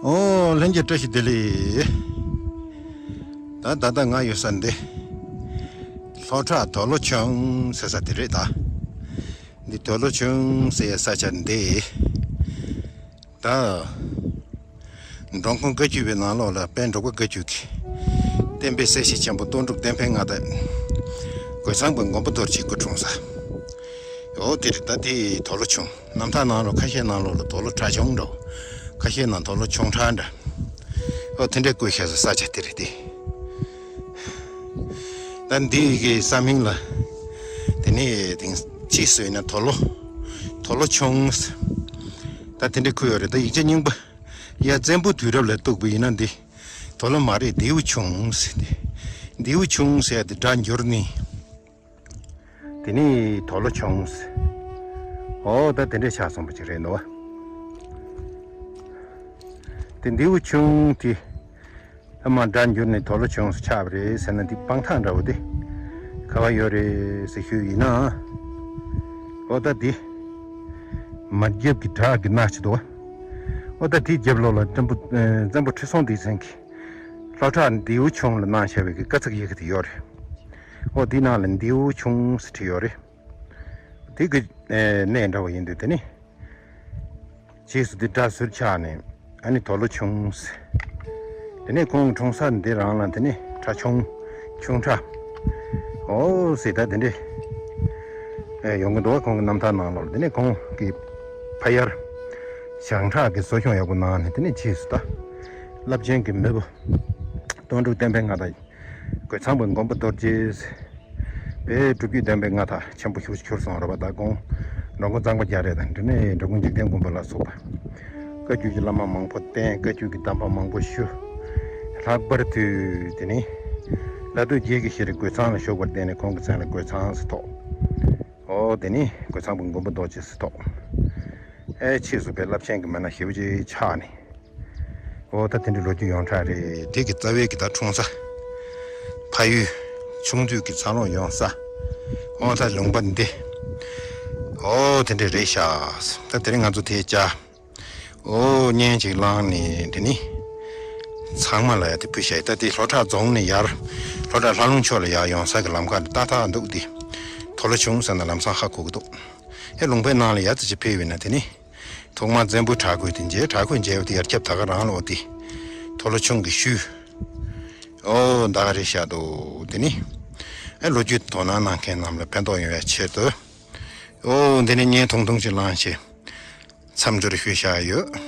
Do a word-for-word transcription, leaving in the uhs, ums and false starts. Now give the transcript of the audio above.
ཨོ་ལྷན་རྒྱས་བཀྲ་ཤིས་བདེ་ལེགས། ད་ད་ལྟ་ང་ཡོད་ས་འདི་ལྷོ་བྲག་དོ་ལོ་ཆུང་ཟེར་ས་དེ་རེད་ད། འདི་དོ་ལོ་ཆུང་ཟེར་ས་ཆ་འདི་ད་འབྲོང་ཁུང་བཀའ་བརྒྱུད་པའི་ནང་ལོགས་ལ་དཔལ་འབྲུག་པ་བཀའ་བརྒྱུད་ཀྱི་བསྟན་པའི་གསལ་བྱེད་ཆེན་པོ་དོན་གྲུབ་བསྟན་འཕེལ་མངའ་བདག་རྒོད་ཚང་པའི་མགོན་པོ་རྡོ་རྗེའི་སྐུ་འཁྲུངས་ས། ཨོ་དེ་རེད་ད། དེ་དོ་ལོ་ཆུང་། རྣམ་ཐར་ནང་ལོགས་ཁ་ཤས་ནང་ལོགས་ལ་དོ་ལོ་གྲྭ་ཆུང་འདྲ་བོ། ཁ་ཤས་ནང་དོ་ལོ་ཆུང་བྲག་འདྲ། ཨོ་དེ་འདྲའི་བཀོད་བཞག་ས་ས་ཆ་དེ་རེད་དེ། ད་འདི་གི་ས་མིང་ལ་དེ་ནས་དེང་ཕྱིས་སུ་ཡིན་ན་དོ་ལོ་དོ་ལོ་ཆུང་ཟེར། ད་དེ་འདྲའི་བཀོད་ཡོད་རེད། ད་ཡིག་ཆ་རྙིང་པ་ཡ་བཙན་པོ་དུས་རབས་ལ་གཏུགས་པ་ཡིན་ན་འདི་དོ་ལོ་མ་རེད། མདེའུ་ཆུང་ཟེར་ཏེ། མདེའུ་ཆུང་ཟེར་ཡ་དེ་སྒྲ་འགྱུར་ནི། དེ་ནས་དོ་ལོ་ཆུང་ཟེར། ཨོ་ད་དེ་འདྲས་ཆགས་སོང་བ་ཅིག་རེད་འདུག་བ། དེ་མདེའུ་ཆུང་དེ་ཨ་མ་སྒྲ་འགྱུར་ནས་དོ་ལོ་ཆུང་ཟེར་ཆགས་པ་རེད་ཟེར་ན། འདི་སྤང་ཐང་འདྲ་བོ་དེ་ག་བ་ཡོད་རེད་ཟེར་ཞུས་ཡིན་ན། ཨོ་ད་དེ་མ་རྒྱབ་ཀྱི་བྲག་གི་སྣ་ཅིག་འདུག་བ། ཨོ་ད་དེའི་རྒྱབ་ལོགས་ལ་བཙན་པོ་ཨ་བཙན་པོ་ཁྲི་སྲོང་ལྡེ་བཙན་གྱིས་ལྷོ་བྲག་མདེའུ་ཆུང་ལ་གནང་བཞག་པའི་གི་བཀའ་ཚེག་ཡི་གེ་དེ་ཡོད་རེད། ཨོ་དེའི་ནང་ལ་མདེའུ་ཆུང་ཟེར་བྲིས་ཡོད་རེད། དེ་གི་ཨེ་གནས་འདྲ་བོ་ཡིན་དུས་དེ་ནི་རྗེས་སུ་དེ་སྒྲ་ཟུར་ཆག་ནས་ཨ་ནི་དོ་ལོ་ཆུང་ཟེར། དེ་ནས་ཁོང་གི་འཁྲུངས་ས་འདི་རང་ལ་དེ་ནི་བྲག་ཆུང་། ཆུང་བྲག་ཨོ་ཟེར་ད་དེ་འདྲས་ཨེ་ཡོང་གི་འདུག་ཁོང་གི་རྣམ་ཐར་ནང་ལོགས་ལ། དེ་ནས་ཁོང་གི་ཕ་ཡར་བྱང་བྲག་གི་བཟོ་སྐྱོང་ཡག་པོ་གནང་ནས་དེ་ནས་རྗེས་སུ་ད་རླབས་ཆེན་གྱི་མེས་པོ་དོན་གྲུབ་བསྟན་འཕེལ་མངའ་བདག་རྒོད་ཚང་པའི་མགོན་པོ་རྡོ་རྗེ་ཟེར། དཔལ་སྒྲུབ་བརྒྱུད་བསྟན་པའི་མངའ་ཐང་ཆེན་པོ་ཞེ་པོ་ཅིག་གྱུར་སོང་རེད་པ། ད་ཁོང་འགྲོ་མགོན་གཙང་པ་རྒྱ་རས་དང་འབྲི་ནས་འགྲོ་མགོན་འཇིག་རྟེན་མགོན་པོ་ལ་སོགས་པ་བཀའ་བརྒྱུད་ཀྱི་བླ་མ་མང་པོ་བསྟེན། བཀའ་བརྒྱུད་ཀྱི་གདམས་པ་མང་པོ་ཞུ། ལྷག་པར་དུ་དེ་ནི་བླ་སྟོད་རྒྱལ་གྱི་ཤེས་རིག་རྒོད་ཚང་ལ་ཞུགས་པར་བརྟེན་ནས་ཁོང་གི་མཚན་ལ་རྒོད་ཚང་ཟེར་ཐོགས། ཨོ་དེ་ནི་རྒོད་ཚང་པའི་མགོན་པོ་རྡོ་རྗེ་ཟེར་ཐོགས། ཨེ་ཕྱིས་སུ་དཔེ་རླབས་ཆེན་གྱི་མི་སྣ་ཞེ་པོ་ཅིག་ཆགས་ནས། ཨོ་ད་དེ་འདྲའི་ལོ་རྒྱུས་ཡོངས་གྲགས་རེད། དེ་གི་རྩ་བའི་གི་ད་འཁྲུངས་ས་ཕ་ཡུལ་ཆུང་དུས་ཀྱི་འཚར་ལོངས་ཡོང་ས། ཨོ་ད་ལུང་པ་འདི་ཨོ་དེ་འདྲ་རེད་ཤག་ད་དེ་རིང་ང་ཚོ་དེ་བཅར་ཨོ་བརྙན་ཅིག་བླངས་ནས་དེ་ནི་ཚང་མ་ལ་ཡ་དེ་ཕུལ་ཤག་ད་དེ་ལྷོ་བྲག་རྫོང་ནས་ཡར་ལྷོ་བྲག་ལྷ་ལུང་ཕྱོགས་ལ་ཡར་ཡོང་ས་གི་ལམ་ཁ་ཏག་ཏག་འདུག་དེ་དོ་ལོ་ཆུང་ཟེར་ན་ལམ་སང་ཧ་གོ་གི་འདུག་ཨེ་ལུང་པའི་ནང་ལ་ཡར་ཙི་ཅིག་ཕེབས་ཡོད་ན་དེ་ནི། ཐོག་མར་བཙན་པོའི་བྲག་བརྐོས་དེ་མཇལ། བྲག་བརྐོས་མཇལ་བ་དེ་ཡར་ཁྱབ་ད་ག་རང་ལ་འོ་དེ་དོ་ལོ་ཆུང་གི་ཤུལ། ཨོ་ད་ག་རེ་བཞག་འདུག་དེ་ནི་ཨེ་ལོ་རྒྱུས་དོ་སྣང་གནང་མཁན་རྣམས་ལ་ཕན་ཐོགས་ཡོང་བའི་ཆེད་དུ། ཨོ་འདི་ནི་བརྙན་ཐུང་ཐུང་ཅིག་བླངས་བྱས་མཚམས་སྦྱོར་ཞུས་བཞག་ཡོད།